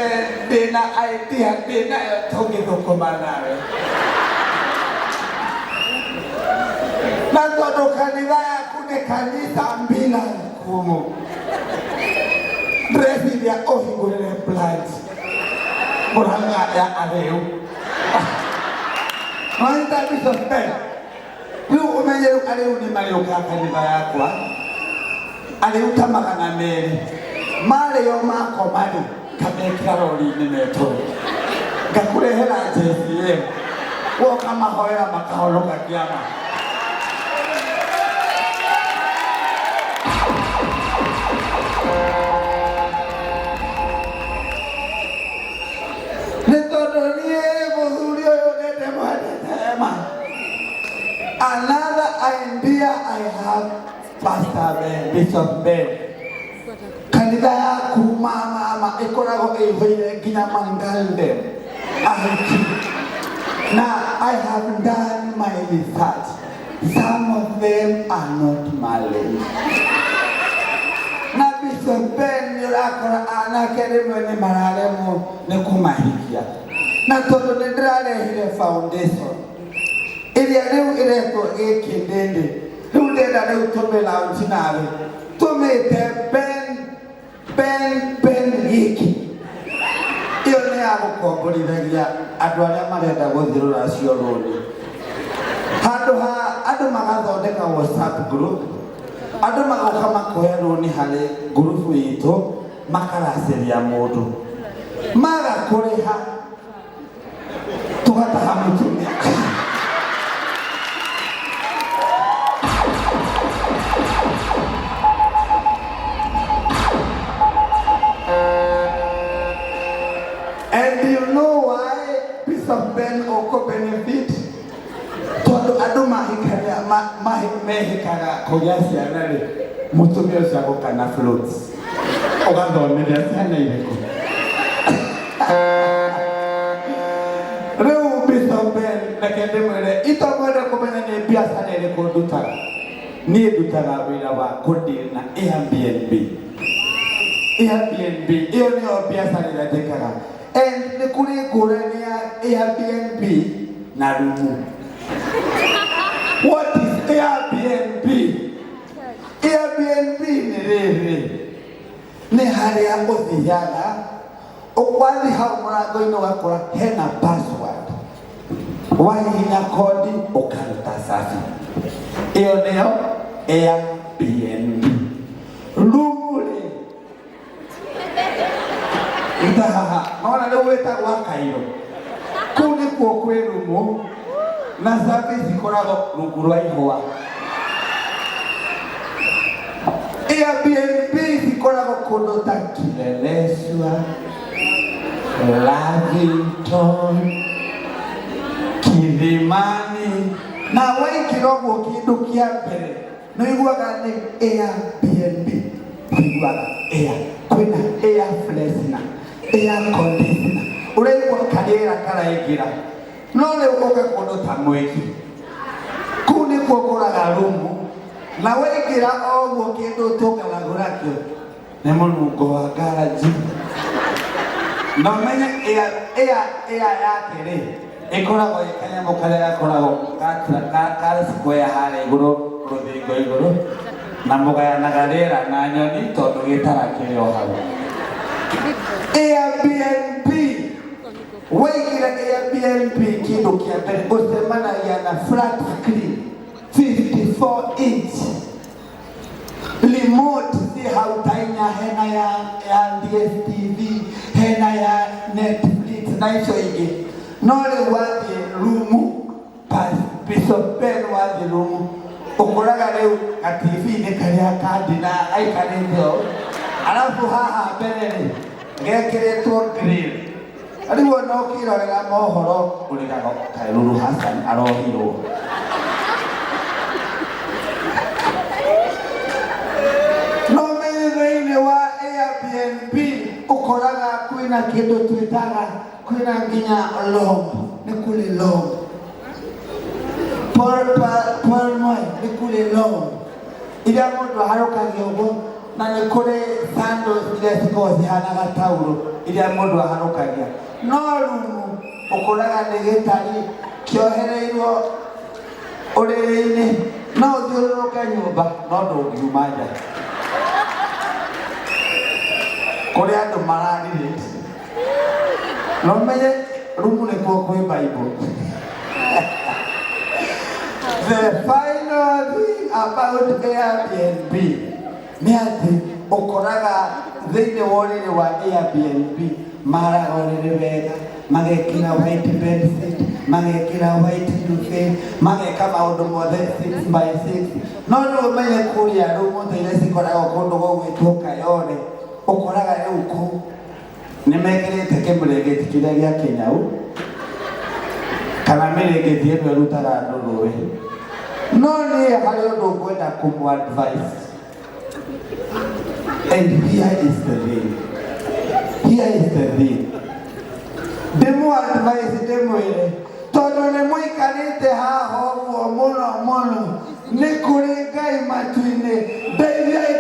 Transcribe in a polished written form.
Ndĩna idea ndĩnayo tũngĩthũkũma nawe na tondũ kanitha yaku nĩ kanitha mbila ngumu, ndĩreciria ũhingũrĩre branch Murang'a ya arĩu. Nwanyita Bishop Ben, rĩu ũmenye rĩu arĩu nĩ marĩũkaga kanitha yakwa, arĩu ta 200 marĩo makoma rĩ, ngamekĩra rori-inĩ metoro, ngakũrehera JCM, woka mahoera makahonoka kĩama. Nĩ tondũ niĩ mũthuri ũyũ nĩ ndĩmwendete ma. Another idea I have, Pastor Ben, Bishop Ben, kanitha yaku mama ĩkoragwo ĩihũire nginya mangalde ahiki. Na I have done my research, some of them are not married. Na Bishop Ben, nĩ ũrakora anake rĩmwe nĩ mararemwo nĩ kũmahikia, na tondũ nĩ ndĩrarehire foundation ĩrĩa rĩu ĩretwo ĩkĩndĩndĩ, rĩu ndĩrenda rĩu tũmĩ launch nawe, tũmĩte Ben Ben Ben gĩkĩ. Ĩyo nĩ ya gũkomborithagia andũ arĩa marenda gũthiĩ rũracio rũni, handũ ha andũ magathondeka WhatsApp group, andũ magoka makoya rũni harĩ ngurubu itũ, makaracĩria mũndũ, maga kũrĩha tũgataha mũtumia. And you know why Bishop Ben ũkũ benefit? Tondũ andũ mahikania mehikaga kũgĩa ciana rĩ, mũtumia ũcio agoka na floats, ũgathomithia ciana irĩkũ? Rĩu Bishop Ben, reke ndĩmwĩre, itomwende kũmenya nĩ biacara ĩrĩkũ ndutaga. Niĩ ndutaga wĩra wa kũdeal na Airbnb. Airbnb ĩyo nĩyo biacara ĩrĩa njĩkaga, and nĩ kũrĩ ngũrani ya Airbnb na rumu. What is Airbnb? Airbnb nĩ rĩrĩ, nĩ harĩa ũthiaga ũkwathi hau mũrango-inĩ, ũgakora hena password, wahihinya kodi ũkaruta safi. Ĩyo nĩyo Airbnb. Rumu rĩ, ita haha nona rĩu wĩtagwo Kairo, kũu nĩkuo kwĩ rumu na service ikoragwo rungu rwa ihũa. Airbnb cikoragwo kũndũ ta Kileleshwa, Lavington, Kilimani, na waingĩra ũguo kĩndũ kĩa mbere nĩ ũiguaga nĩ Airbnb, ũiguaga air, kwĩna air freshener, air conditioner, ũraigua karĩera karaingĩra. No rĩu ũke kũndũ ta Mwĩki, kũu nĩkuo ũkoraga rumu, na waingĩra o ũguo kĩndũ ũtũnganagwo nakĩo nĩ mũnungo wa ngaraji, na ũmenye air air air yake rĩ, ĩkoragwo ĩ kanyamũ karĩa gakoragwo ka square harĩa igũrũ rũthingo igũrũ, na mũgayanaga rĩera na nyoni tondũ gĩtara kĩrĩ o hau. Airbnb, waingĩra Airbnb kĩndũ kĩa mbere ũcemanagia na flat screen 54 inch remote ci hau ta inya, hena ya DSTV, hena ya Netflix na icio ingĩ. No rĩu wathiĩ rumu, Bishop Ben, wathiĩ rumu ũkoraga rĩu ga TV-inĩ karĩa kandina gaikarĩte ũũ, arabu haha mbere rĩ gekĩrĩtwo grill. Rĩu ona ũkĩrorera mohoro ũrĩgaga kaĩ Lulu Hassan arohirwo. No menye thĩinĩ wa Airbnb ũkoraga kwĩna kĩndũ twĩtaga, kwĩna nginya log, nĩ kũrĩ log. Paul Paul Paul Moi, nĩ kũrĩ log iria mũndũ aharũkagia ũguo. Na nĩ kũrĩ sandals iria cikoragwo cihanaga tauro iria mũndũ aharũkagia. No rumu ũkoraga nĩ gĩtari kĩohereirwo ũrĩrĩ-inĩ, no ũthiũrũrũke nyũmba no ndũngiuma nja. Kũrĩ andũ mararelate. No menye rumu nĩkuo kwĩ Bible. The final thing about Airbnb nĩ atĩ ũkoraga thĩinĩ wa ũrĩrĩ wa Airbnb maraga ũrĩrĩ wega, magekĩra white bedsheet, magekĩra white duvet, mageka maũndũ mothe 6 by 6. No rĩu ũmenye kũrĩa rumu ta iria cikoragwo kũndũ gũgwĩtwo Kayole, ũkoraga rĩu kũu nĩ mekĩrĩte kĩmũrĩngĩti kĩrĩa gĩa kĩnyau kana mĩrĩngĩti ĩno ĩrutaga andũ rũĩ. No niĩ harĩ ũndũ ngwenda kũmũ advise. And here is the thing. Here is the thing. Ndĩmũ advise, ndĩmwĩre tondũ nĩ mũikarĩte haha ũguo mũno mũno, nĩ kũrĩ Ngai matu-inĩ. Ndeithiai.